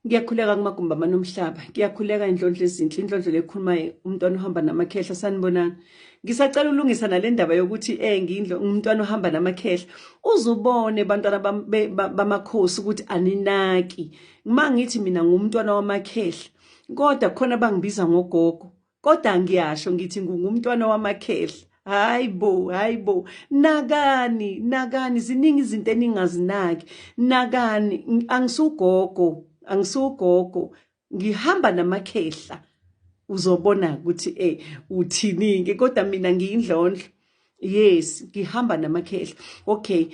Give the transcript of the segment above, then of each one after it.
Ngiyakhuleka kumagumbi amane omhlaba. Ngiyakhuleka indlondlo ezinhle, indlondlo lekhulumayo umntwana ohamba namakhehla sanibonani. Ngisacela ulungisa nale ndaba yokuthi ngindlo umntwana ohamba namakhehla. Uzubone bantwana bamakhosi ukuthi aninaki. Uma ngithi mina ngumntwana wamakhehla kodwa khona bangibiza ngogogo. Kodwa ngiyasho ngithi ngungumntwana wamakhehla. Hayi bo, hayi bo. Nakani, nakani ziningi izinto eningazinaki. Nakani, angisugogo, angisugogo. Ngihamba namakhehla. Uzobona ukuthi uthini ke kodwa mina ngiyindlondlo. Yes, ngihamba namakhehla. Okay.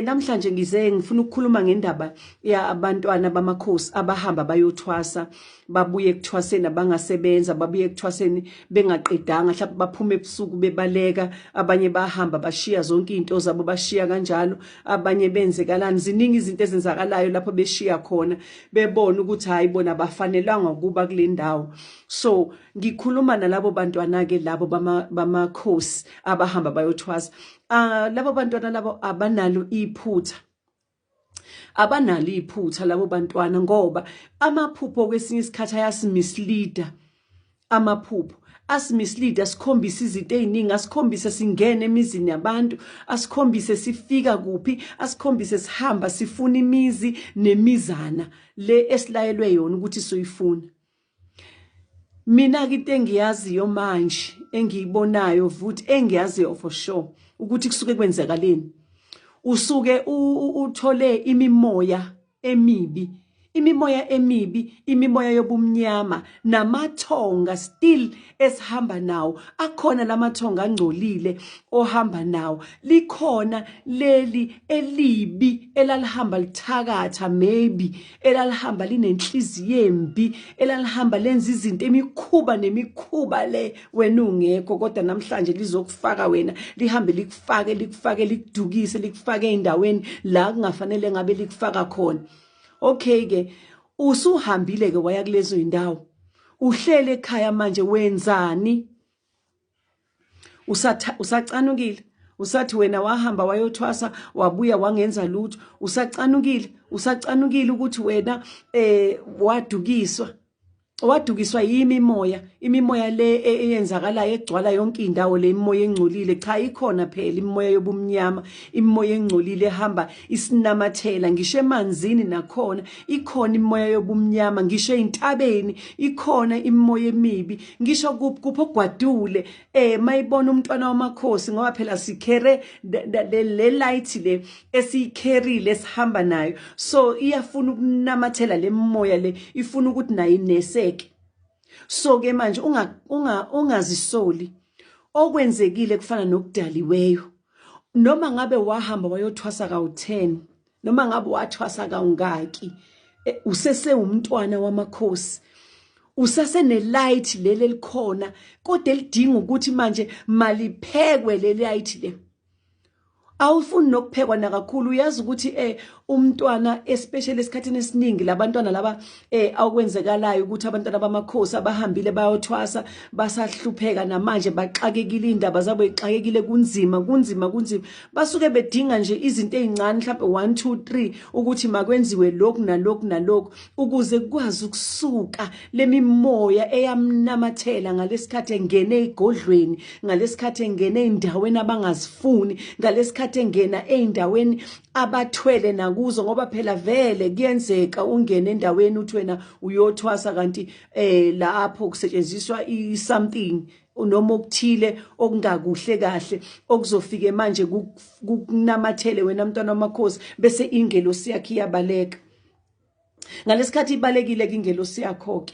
Namhlanje ngize ngifuna ukukhuluma ngendaba yabantwana bamakhosi abahamba bayothwasa babuye ekuthwaseni abangasebenza babuye ekuthwaseni bengaqedanga mhlawumbe baphuma ebusuku bebaleka abanye bahamba bashiya zonke izinto zabo bashiya kanjalo abanye benzekalani ziningi izinto ezenzakalayo lapho beshiya khona bebona ukuthi hayi bona abafanelanga ukuba kule ndawo. So ngikhuluma nalabo bantwana ke labo bamakhosi abahamba bayothwasa. Labo bantwana labo abanalo iphutha, abanalo iphutha labo bantwana, ngoba amaphupho kwesinye isikhathi ayasimisleada. Amaphupho asimislead, asikhombise izinto eziningi, asikhombise singene emizini yabantu, asikhombise sifika kuphi, asikhombise sihamba sifuna imizi nemizana le esilayelwe yona ukuthi soyifuna. Mina ke into engiyaziyo manje engiyibonayo futhi engiyaziyo for sure ukuthi kusuke kwenzekaleni, usuke uthole imimoya emibi, imimoya emibi, imimoya yobumnyama namathonga still esihamba nawo. Akhona lamathonga angcolile ohamba nawo, likhona leli elibi elalihamba lithakatha, maybe elalihamba linenhliziyo embi, elalihamba lenza izinto emikhuba nemikhuba le wena ungekho, kodwa namhlanje lizokufaka wena, lihambe likufake likufake likudukise likufake endaweni la kungafanele ngabe likufaka khona. Okay ke, usuhambile ke waya kulezo indawo, uhlele ekhaya manje wenzani? Usacanukile, usathi wena wahamba wayothwasa wabuya wangenza lutho. Usacanukile, usacanukile ukuthi wena wadukiswa, wadukiswa yimimoya, imimoya le eyenzakalayo egcwala yonke indawo le imimoya engcolile. Cha, ikhona phela imimoya yobumnyama, imimoya engcolile ehamba isinamathela ngisho emanzini, nakhona ikhona imimoya yobumnyama, ngisho eintabeni ikhona imimoya emibi, ngisho kuphi ogwadule mayibona umntwana wamakhosi, ngoba phela sikhere le light le esiyikherile esihamba nayo, so iyafuna ukunamathela le moya le, ifuna ukuthi nayo ineseke. So ke manje ungazisoli okwenzekile, kufana nokudaliweyo. Noma ngabe wahamba wayothwasa kawu-10, noma ngabe wathwasa kawungaki, usese umntwana wamakhosi, usase nelight leli elikhona, kodwa elidinga ukuthi manje maliphekwe le light le. Awufuni nokuphekwa nakakhulu, uyazi ukuthi umntwana especially esikhathini esiningi labantwana laba akwenzekalayo ukuthi abantwana bamakhosi abahambile bayothwasa basahlupheka namanje, baxakekile, indaba zabo ixakekile, kunzima kunzima kunzima, basuke bedinga nje izinto ezincane mhlawumbe 1 2 3 ukuthi makwenziwe lokhu nalokhu nalokhu ukuze kukwazi ukusuka lemimoya eyamnamathela ngalesikhathi engene egodlweni, ngalesikhathi engene eindaweni abangazifuni, ngalesikhathi engena eindaweni abathwele nakuzo. Ngoba phela vele kuyenzeka ungene endaweni uthi wena uyothwasa, kanti lapho kusetshenziswa i-something noma okuthile okungakuhle kahle okuzofike manje kukunamathele wena mntwana wamakhosi, bese ingelosi yakhe iyabaleka. Ngalesikhathi ibalekile ke ingelosi yakho ke,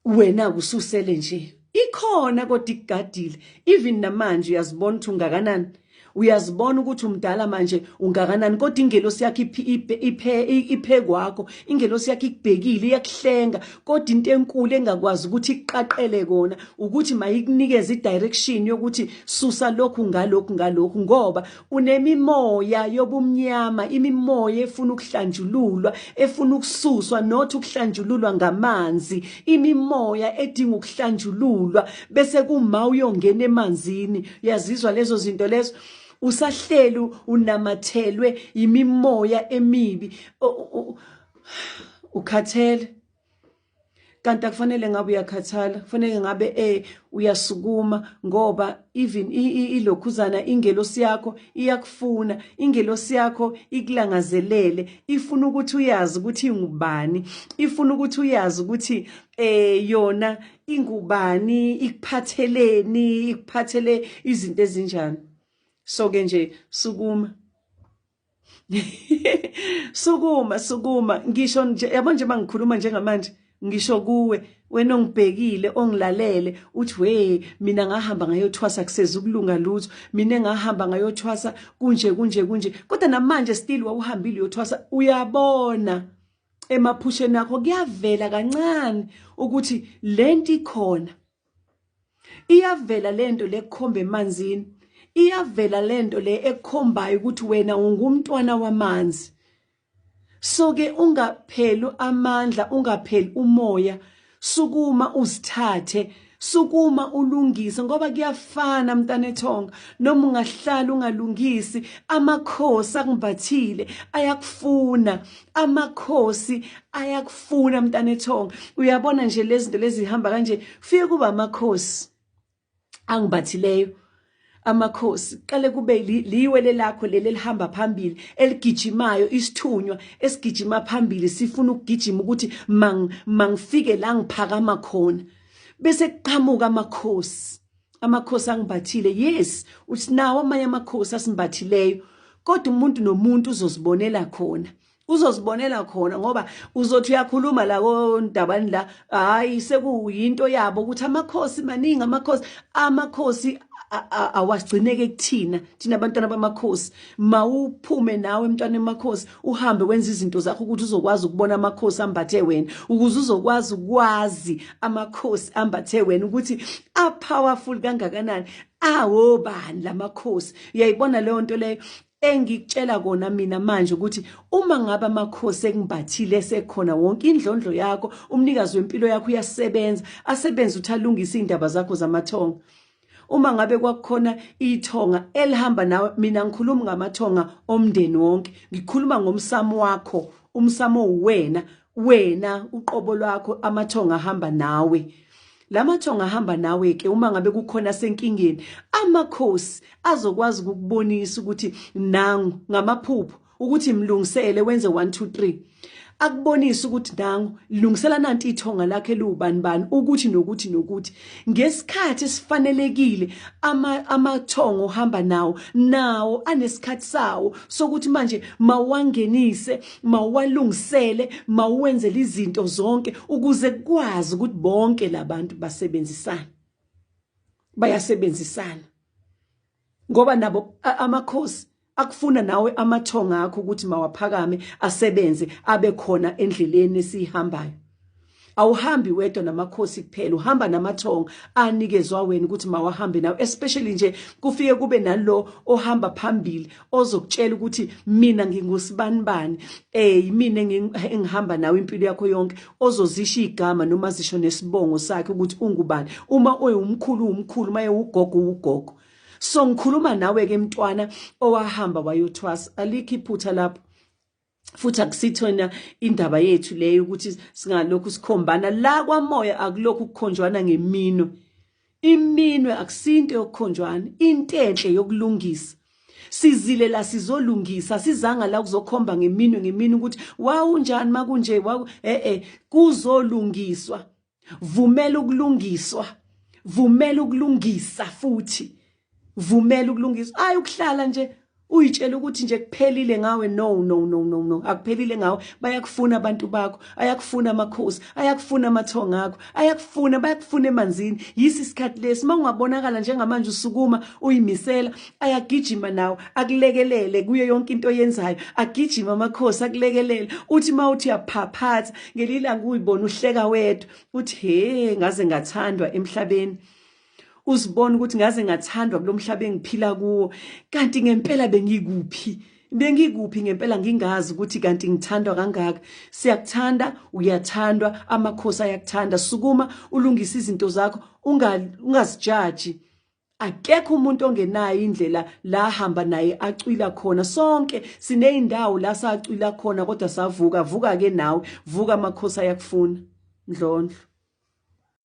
wena kususele nje ikhona kodwa ikugadile. Even namanje uyazibona ukuthi ungakanani, uyazibona ukuthi umdala manje ungakanani, kodwa ingelosi yakho iphe kwakho, ingelosi yakho ikubhekile, iyakuhlenga. Kodwa into enkulu engakwazi ukuthi ikuqaqele kona ukuthi mayikunikeze i-direction yokuthi susa lokhu ngalokhu ngalokhu, ngoba unemimoya yobumnyama, imimoya efuna ukuhlanjululwa, efuna ukususwa, not ukuhlanjululwa ngamanzi, imimoya edinga ukuhlanjululwa bese kuma uyongena emanzini. Uyazizwa lezo zinto lezo? Usahleli unamathelwe imimoya emibi. Ukhathele. Kanti akufanele ngabe uyakhathala, kufanele ngabe uyasukuma, ngoba even ilokhuzana ingelosi yakho iyakufuna, ingelosi yakho ikulangazelele, ifuna ukuthi uyazi ukuthi ingubani, ifuna ukuthi uyazi ukuthi yona ingubani, ikuphatheleni, ikuphathele izinto ezinjani. So ke nje sukuma. Sukuma, sukuma. Ngisho nje, yabo nje mangikhuluma njengamanje, ngisho kuwe wena ongibhekile, ongilalele, uthi we mina ngahamba ngayothwasa kuseza ukulunga lutho, mina ngahamba ngayothwasa kunje kunje kunje, kodwa namanje still wawuhambile uyothwasa. Uyabona emaphusheni akho kuyavela kancane ukuthi lento ikhona, iyavela lento lekukhomba emanzini, iyavela lento le ekukhombayo ukuthi wena ungumntwana wamanzi. So ke ungapheli amandla, ungapheli umoya, sukuma uzithathe, sukuma ulungise, ngoba kuyafana mntana ethonga, noma ungahlala ungalungisi, amakhosi akumbathile ayakufuna, amakhosi ayakufuna mntana ethonga. Uyabona nje lezi zinto lezi zihamba kanje, kufike kuba amakhosi angibathileyo, amakhosi qale kube liwele lakho leli elihamba phambili, eligijimayo, isithunywa esigijima phambili, sifuna ukugijima ukuthi mangifike la ngiphakama khona, bese kuqhamuka amakhosi, amakhosi angibathile. Yes, uthi nawo amanye amakhosi asimbathileyo, kodwa umuntu nomuntu uzozibonela khona, uzozibonela khona, ngoba uzothi uyakhuluma la kondabani la, hayi sekuyinto yabo ukuthi amakhosi maningi, amakhosi, amakhosi awagcineke kuthina, thina abantwana bamakhosi. Mawuphume nawe mntwana emakhosi, uhambe wenze izinto zakho ukuthi uzokwazi ukubona amakhosi ambathe wena, ukuze uzokwazi ukwazi amakhosi ambathe wena ukuthi a powerful kangakanani, awobani lamakhosi. Uyayibona leyo nto leyo engikutshela kona mina manje, ukuthi uma ngabe amakhosi ekumbathile sekhona wonke indlondlo yakho, umnikazi wempilo yakho uyasebenza, asebenze ukuthi alungise indaba zakho zamathonga. Uma ngabe kwakukhona ithonga elihamba nawe, mina ngikhuluma ngamathonga omndeni wonke, ngikhuluma ngomsamo wakho, umsamo wena, wena uqobo lwakho, amathonga ahamba nawe. Lamathonga ahamba nawe ke, uma ngabe kukhona senkingeni, amakhosi azokwazi ukukubonisa ukuthi nangu ngamaphupho, ukuthi mlungisele wenze 1 2 3, akubonise ukuthi nangu lungisela nanti ithonga lakhe liwubani bani, ukuthi nokuthi nokuthi ngesikhathi esifanelekile. Amathongo ohamba nawo, nawo anesikhathi sawo sokuthi manje mawuwangenise, mawuwalungisele, mawuwenzele izinto zonke ukuze kukwazi ukuthi bonke labantu basebenzisane, bayasebenzisana, ngoba nabo amakhosi akufuna nawe amathonga akho ukuthi mawaphakame asebenze, abe khona endleleni esihambayo. Awuhambi wedwa namakhosi kuphela, uhamba namathonga anikezwa wena ukuthi mawahambe nawe, especially nje kufike kube nalo ohamba phambili ozokutshela ukuthi mina ngingusibani yimina engihamba nawe impilo yakho yonke, ozozisho igama noma zisho nesibongo sakhe ukuthi ungubani. Uma uyumkhulu umkhulu, maye ugogo ugogo. So ngikhuluma nawe ke mntwana owahamba wayothwasa, alikho iphutha lapho, futhi akusithona indaba yethu leyo ukuthi singalokhu sikhombana la kwamoya. Akulokhu kukhonjwana ngeminwe, iminwe akusinto yokukhonjwana, into enhle yokulungisa. Sizile la sizolungisa, sizanga la kuzokhomba ngeminwe, ngeminwe ukuthi wawunjani makunje, wawu kuzolungiswa. Vumela ukulungiswa, vumela ukulungisa, futhi vumela ukulungiswa. Ayi ukuhlala nje uyitshela ukuthi nje kuphelile ngawe. No, no, no, no, no, akuphelile ngawe. Bayakufuna abantu bakho, ayakufuna amakhosi, ayakufuna amathonga akho, ayakufuna, bayakufuna emanzini. Yisi isikhathi lesi, mawungabonakala njengamanje usukuma uyimisela, ayagijima nawo akulekelele kuyo yonke into oyenzayo, agijima amakhosi akulekelele. Uthi mawuthi uyaphaphatha ngelilanga uyibona uhleka wedwa, uthi he, ngaze ngathandwa emhlabeni, uzibona ukuthi ngaze ngathandwa kulomhlaba engiphila kuwo, kanti ngempela bengikuphi, bengikuphi ngempela, ngingazi ukuthi kanti ngithandwa kangaka. Siyakuthanda, uyathandwa, amakhosi ayakuthanda. Sukuma ulungise izinto zakho, ungazijaji. Akekho umuntu ongenayo indlela la hamba naye acwila khona. Sonke sineyindawo la sacwila khona, kodwa savuka. Vuka ke nawe, vuka, amakhosi ayakufuna. Ndlondlo.